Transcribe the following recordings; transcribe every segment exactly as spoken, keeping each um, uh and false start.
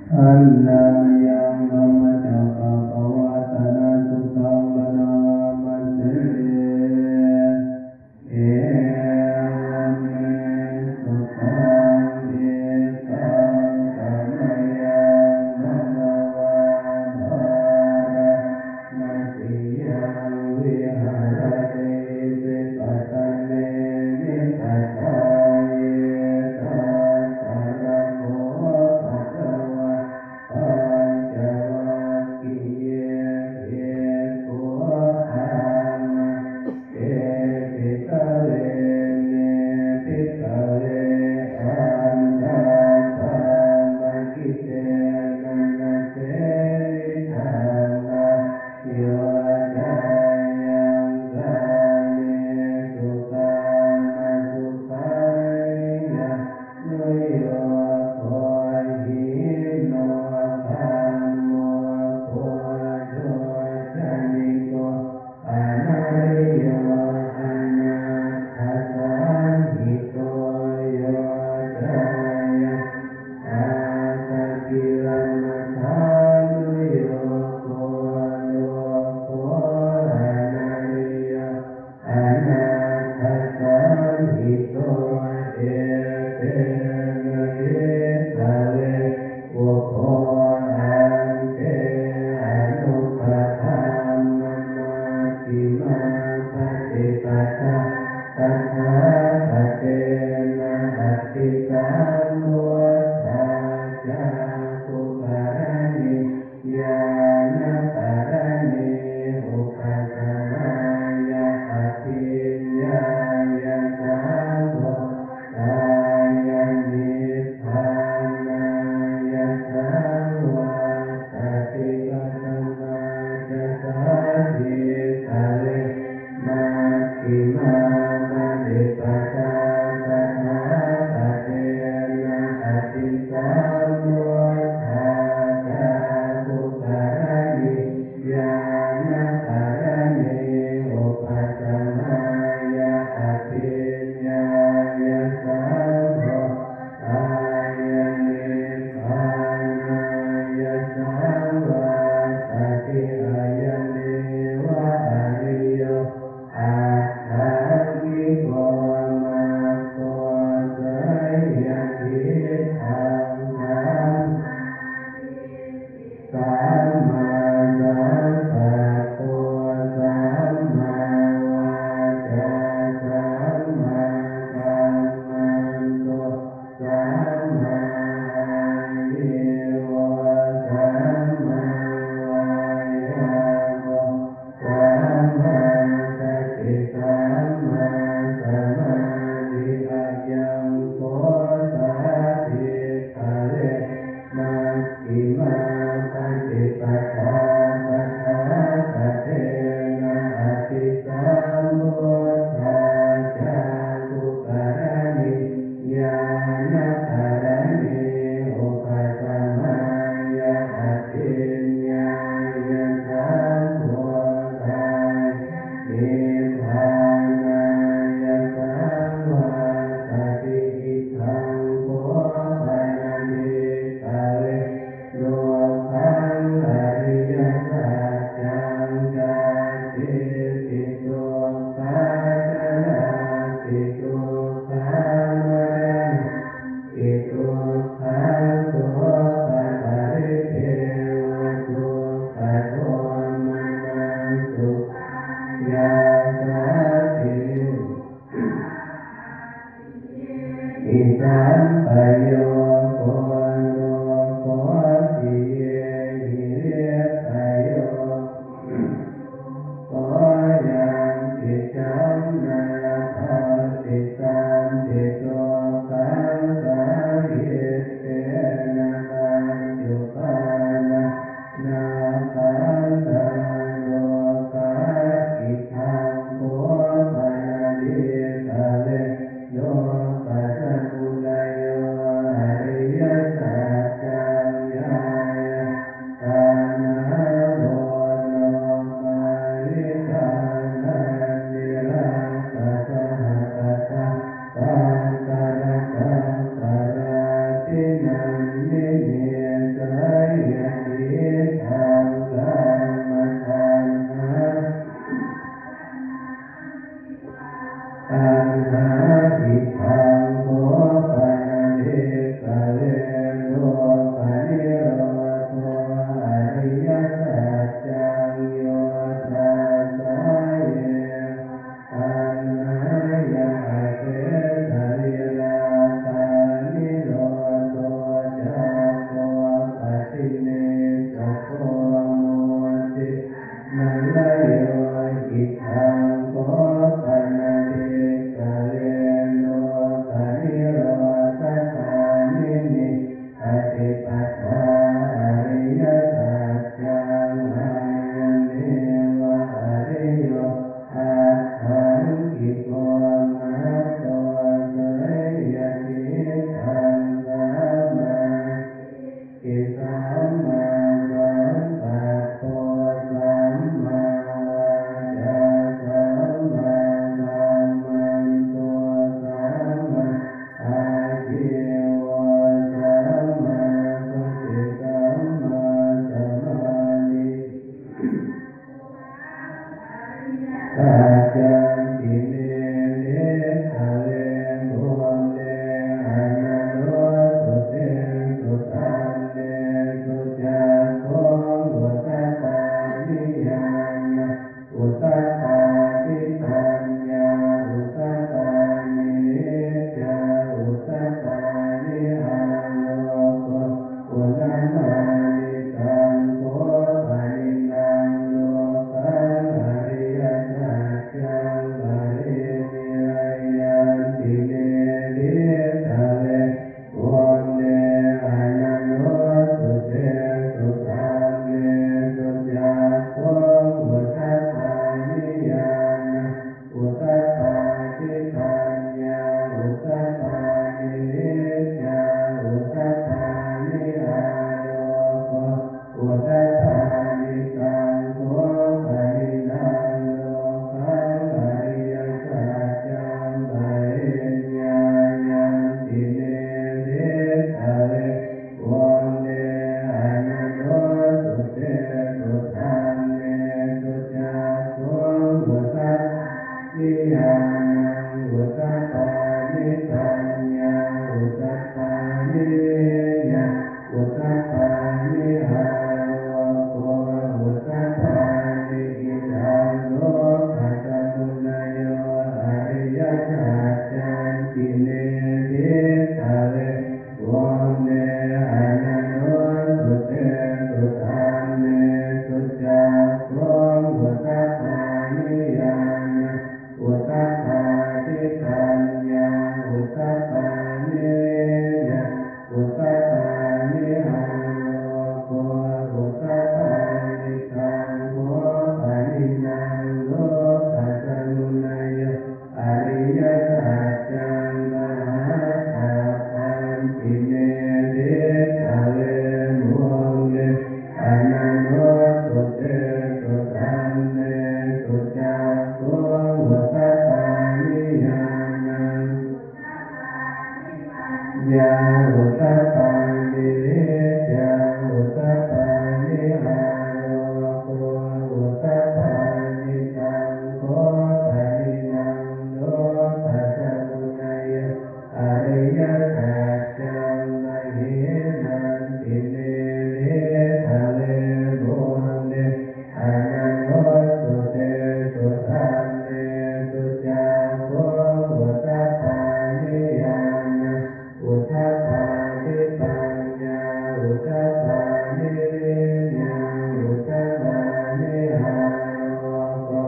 Handa mayaṃ dhammacakkappavattanasutaṃ bhaṇāma se. Evaṃ me sutaṃ. Ekaṃ samayaṃ bhagavā bārāṇasiyaṃ viharati isipatane migadāye. Tatra kho bhagavā udapādi viriyaṃ udapādi āloko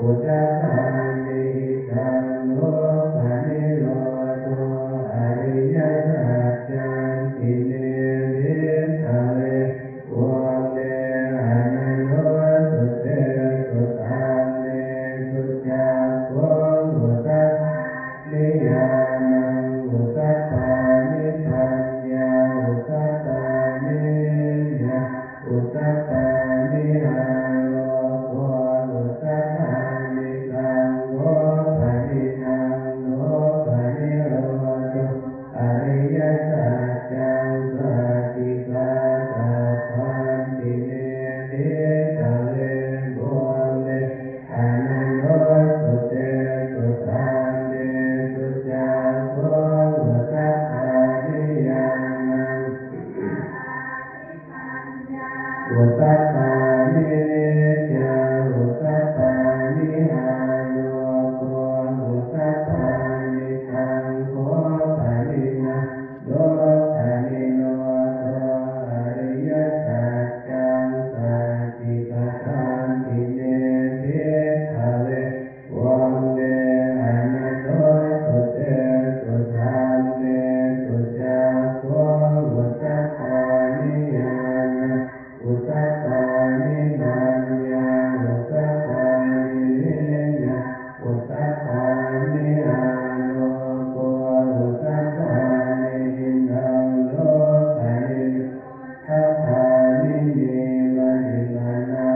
udapādi hitaṃ dukkhanirodho ariyasaccanti me bhikkhave pubbe ananussutesu dhammesu cakkhuṃ udapādi ñāṇaṃ udapādi paññā udapādi viriyaṃ udapādi āloko udapādi taṃ kho panidaṃ dukkhanirodho ariyasaccaṃ sacchikātabbanti me bhikkhave pubbe ananussutesu dhammesu cakkhuṃ udapādi ñāṇaṃ udapādi viriyaṃ udapādi āloko udapādi taṃ kho panidaṃ dukkhanirodho ariyasaccaṃ sacchikatanti me bhikkhave pubbe ananussutesu dhammesu cakkhuṃ udapādi ñāṇaṃ udapādi paññā udapādi viriyaṃ udapādi āloko udapādi hitaṃ dukkhanirodho cakkhāni vīpaṭipanā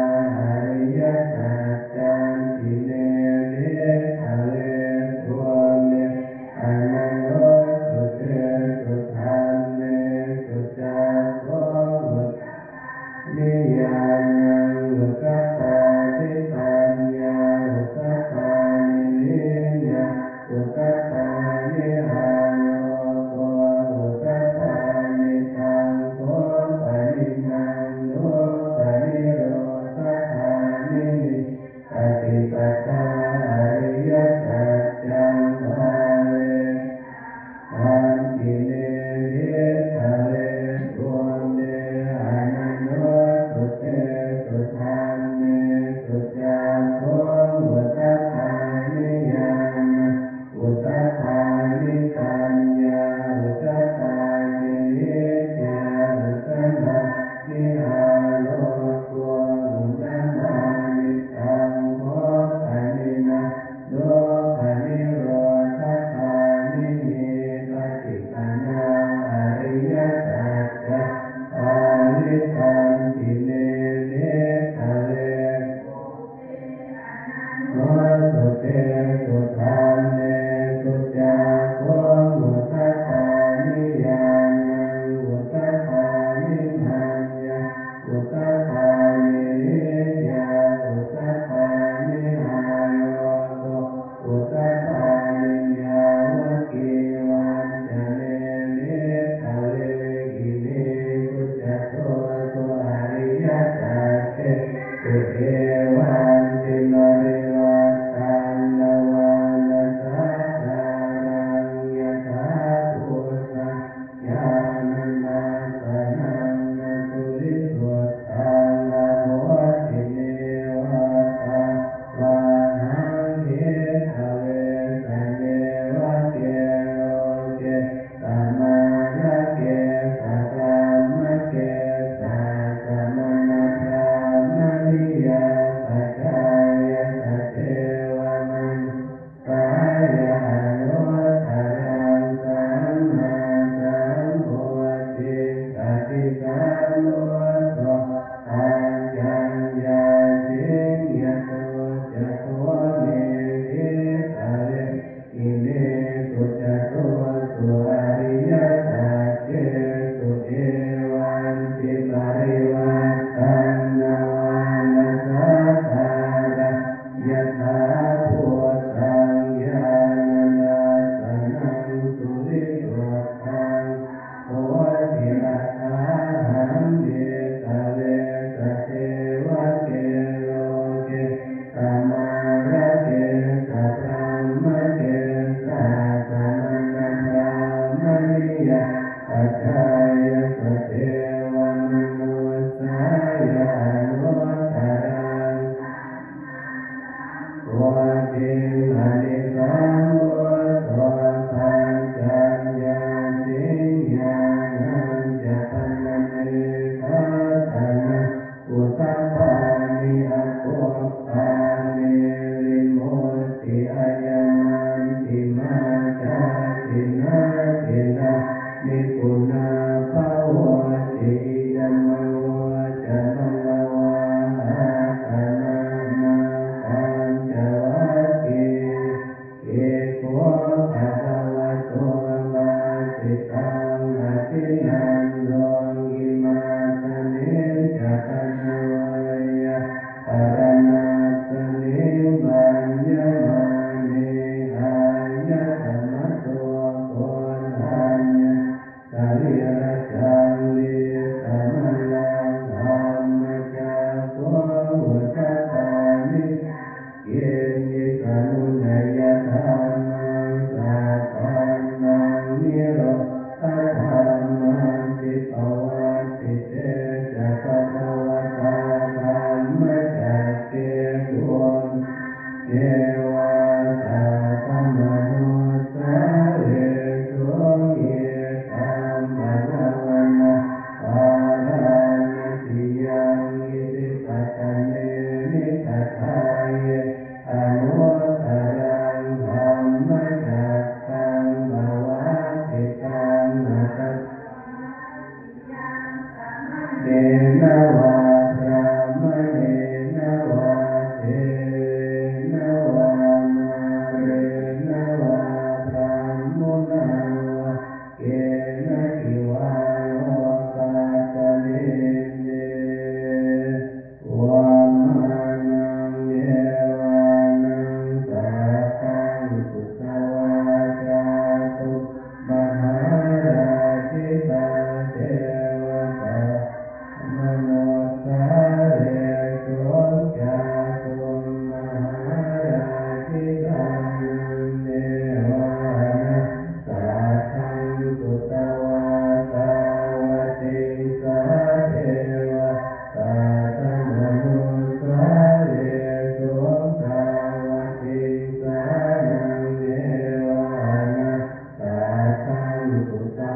ariyasaccanti me bhikkhave pubbe ananussutesu dhammesu cakkhuṃ udapādi ñāṇaṃ udapādi paññā udapādi viriyaṃ udapādi āloko udapādi taṃ kho panidaṃ dukkhanirodhagāminī paṭipadā ariyasaccaṃ bhāvetabbanti me bhikkhave pubbe ananussutesu dhammesu cakkhuṃ udapādi ñāṇaṃ udapādi paññā udapādi vijjā udapādi āloko udapādi taṃ kho panidaṃ dukkhanirodhagāminī paṭipadā ariyasaccaṃ bhāvitanti me bhikkhave ananussutesu dhammesu cakkhuṃ udapādi ñāṇaṃ udapādi paññā udapādi vijjā udapādi āloko udapādi. Yāvakīvañca me bhikkhave imesu catūsu ariyasaccesu evantiparivaṭṭaṃ navānasākāraṃ yathābhūtaṃ ñāṇadassanaṃ na suvisuddhaṃ ahosi, neva tāvāhaṃ bhikkhave savāhake loke samārake sabrahmake sassamaṇabrāhmaṇiyā pajāya sadevamanu ssāya anuttaraṃ sammāsambodhiṃ paṭisambujjho paccaññāsiṃ. Yato ca kho me bhikkhave imesu catūsu ariyasaccesu evantiparivaṭṭaṃ navānasākāraṃ yathābhūtaṃ ñāṇadassanaṃ suvisuddhaṃ ahosi, athāhaṃ bhikkhave nena vā brāhmaṇena vā devena vā mārena vā brahmunā vā kenaci vā lokasminti. Vamānaṃ devānaṃ saddaṃ sutvā cātummahārājikā devatā manussāvesuṃ. Cātummahārājikānaṃ devānaṃ saddaṃ sutvā tāvatiṃsā devatā manussāvesuṃ. Tāvatiṃsānaṃ devānaṃ saddaṃ sutvā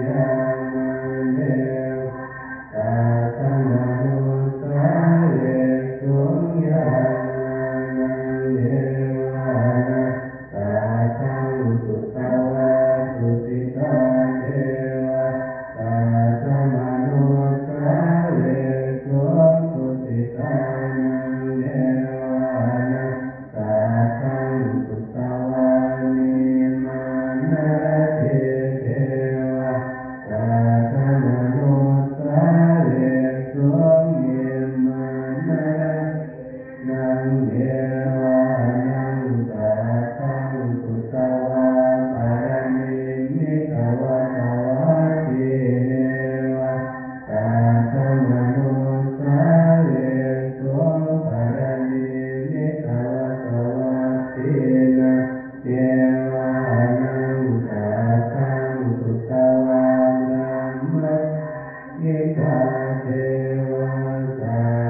yāmā devā sadda manussāvesuṃ. Yāmānaṃ devānaṃ saddaṃ sutvā tusitā devā sadda manussāvesuṃ. Tusitānaṃ devānaṃ saddaṃ sutvā nimmānaratī devā sadda manussāvesuṃ. Nimmānaratīnaṃ devānaṃ saddaṃ sutvā paranimmitavasavattī devā sadda manussāvesuṃ. Paranimmitavasavattīnaṃ devānaṃ saddaṃ sutvā brahmapāramikā devā sadda